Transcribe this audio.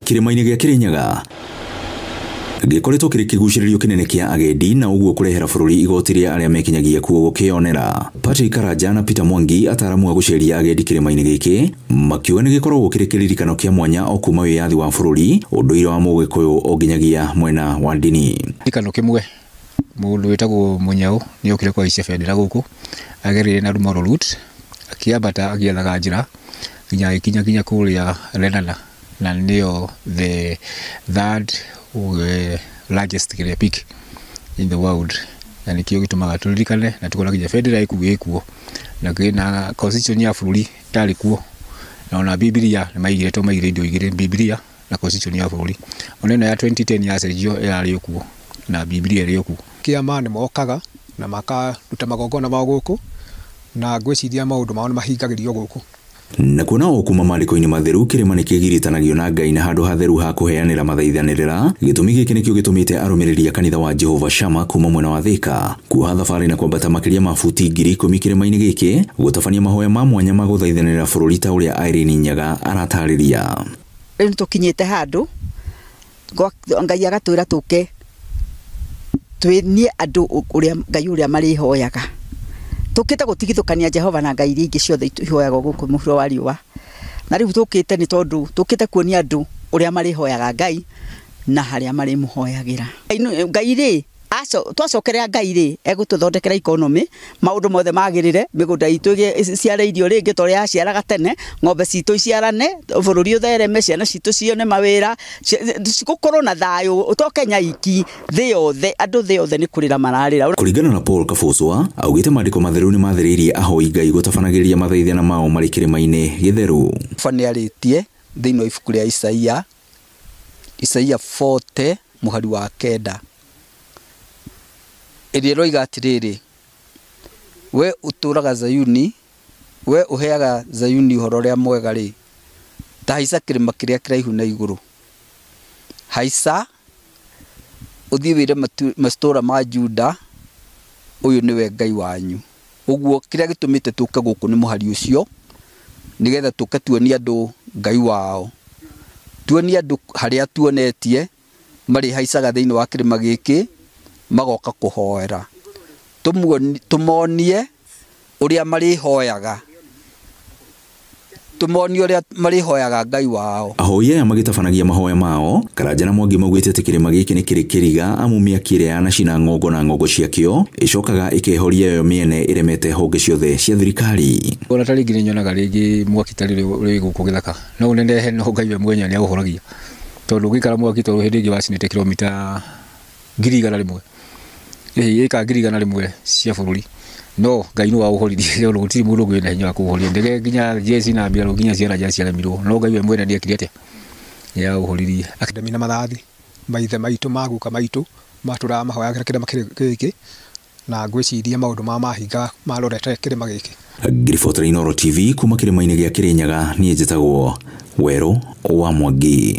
Kĩrĩma-inĩ gĩa Kĩrĩnyaga gĩkoretwo kĩrĩ kĩgucĩrĩrio kĩnene kĩa agendi na ũguo kũrehera bũrũri igoti rĩa arĩa mekinyagia kuo gũkĩonera. Patrick Karanja na Peter Mwangi, ataaramu a gũceria agendi kĩrĩma-inĩ gĩkĩ, makiuga nĩ gĩkoragwo kĩrĩ kĩririkano kĩa mwanya o kuma wĩyathi wa bũrũri, ũndũire wa Mũgĩkũyũ o nginyagia mwena wa ndini. Kĩririkano kĩmwe, mũndũ wĩtagwo Mũnyau nĩ okire kũhaicia bendera gũkũ, agereire na Moro route, akĩambata agĩethaga njĩra nginya agĩkinya nginya kũrĩa Lenana, na nĩyo the third largest peak in the world, na nĩkĩo gĩtũmaga tũririkane na tukona nginya bendera ĩkuo, na na constitution ya bũrũri yarĩ kuo, na ona Bibilia nĩ maigire, to maigire indo igĩrĩ, Bibilia na constitution ya bũrũri. Ona ĩno ya 2010 yacenjio ĩrarĩ kuo na Bibilia ĩrĩ kuo. Kĩama nĩ mokaga na makaruta magongona mao gũkũ, na ngwĩciria maũndũ mao nĩ mahingagĩrio gũkũ. Na kuona o kuma maandĩko-inĩ matheru, kĩrĩma nĩ kĩgiritanagio na Ngai na handũ hatheru ha kũheanĩra mathaithanĩrĩra. Gĩtũmi gĩkĩ nĩkĩo gĩtũmĩte arũmĩrĩri a kanitha wa Jehova Shama kuma mwena wa Thika kuoha thabarĩ na kwambata makĩria ma buti 10,000 kĩrĩma-inĩ gĩkĩ gũtabania mahoya ma mwanya ma gũthaithanĩrĩra bũrũri ta ũrĩa Irene Nyaga aratarĩria. Rĩu tũkinyĩte handũ Ngai agatwĩra tũke twĩnie andũ ũrĩa Ngai ũrĩa marĩhoyaga. Tũkĩte gũtigithũkania Jehova na Ngai iria ingĩ ciothe ihoyagwo gũkũ mũhuro wa riũa. Na rĩu tũkĩte nĩ tondũ tũkĩte kuonia andũ ũrĩa marĩhoyaga Ngai na harĩa marĩmũhoyagĩra. Ngai rĩ, twacokerera Ngai rĩ, egũtũthondekera economy, maũndũ mothe magĩrĩre, mĩgũnda itũ ĩciare irio rĩngĩ ta ũrĩa yaciaraga tene, ng'ombe citũ iciarane, bũrũri ũthereme, ciana citũ cione mawĩra, gũkorwo na thayũ, to Kenya iki, thĩ yothe, andũ thĩ yothe nĩ kũrĩra mararĩra. Kũringana na Paul Kabũcwa, augĩte maandĩko matheru nĩ mathĩrĩirie ahoi Ngai gũtabanagĩria mathaithana mao marĩ kĩrĩma-inĩ gĩtheru. Baba nĩarĩtie thĩinĩ wa ibuku rĩa Isaia, Isaia 40 mũhari wa 9, ĩrĩa ĩroiga atĩrĩrĩ, we ũtũũraga Zayuni, we ũheaga Zayuni ũhoro ũrĩa mwega rĩ, ta haica kĩrĩma kĩrĩa kĩraihu na igũrũ, haica ũthiĩ wĩre matũũra ma Juda, ũyũ nĩwe Ngai wanyu. Ũguo kĩrĩa gĩtũmĩte tũke gũkũ nĩ mũhari ũcio, nĩgetha tũke tuonie andũ Ngai wao, tuonie andũ harĩa tuonetie marĩhaicaga thĩinĩ wa kĩrĩma gĩkĩ, magoka kũhoera, tũmonie ũrĩa marĩhoyaga, tũmonie ũrĩa marĩhoyaga Ngai wao. Ahoi aya magĩtabanagia mahoya mao, Karanja na Mwangi maugĩte atĩ kĩrĩma gĩkĩ nĩ kĩrĩ kĩriga amu mĩaki ĩrĩa yanacina ng'ongo na ng'ongo ciakĩo ĩcokaga ĩkehoria yo mĩene ĩremete honge ciothe cia thirikari. Ona ta rĩngĩ nĩnyonaga rĩngĩ mwaki ta rĩrĩ ũrĩ gũkũ gĩthaka, no ũnenehe no Ngai we mwenyewe nĩaũhoragia, tondũ ũngĩikara mwaki tondũ hĩndĩ ĩngĩ wacinĩte kilomita 100,000, ĩka 100,000 cia bũrũri, no Ngai nĩwe waũhoririe, tondũ gũtirĩ mũndũ ũngĩ wĩna hinya wa kũũhoria. Ndege nginya jeshi na mbirarũ nginya ciana nja ciaremirwo, no Ngai we mwene nĩekire atĩa, nĩaũhoririe. Akademi na mathathi maithe maitũ maguka maitũ matũraga mahoyagĩra kĩrĩma gĩkĩ, na ngwĩciria maũndũ ma mahinga marorete kĩrĩma gĩkĩ. Ngiribotera Inooro TV kuma kĩrĩma-inĩ gĩa Kĩrĩnyaga, niĩ njĩtagwo Werũ wa Mwangi.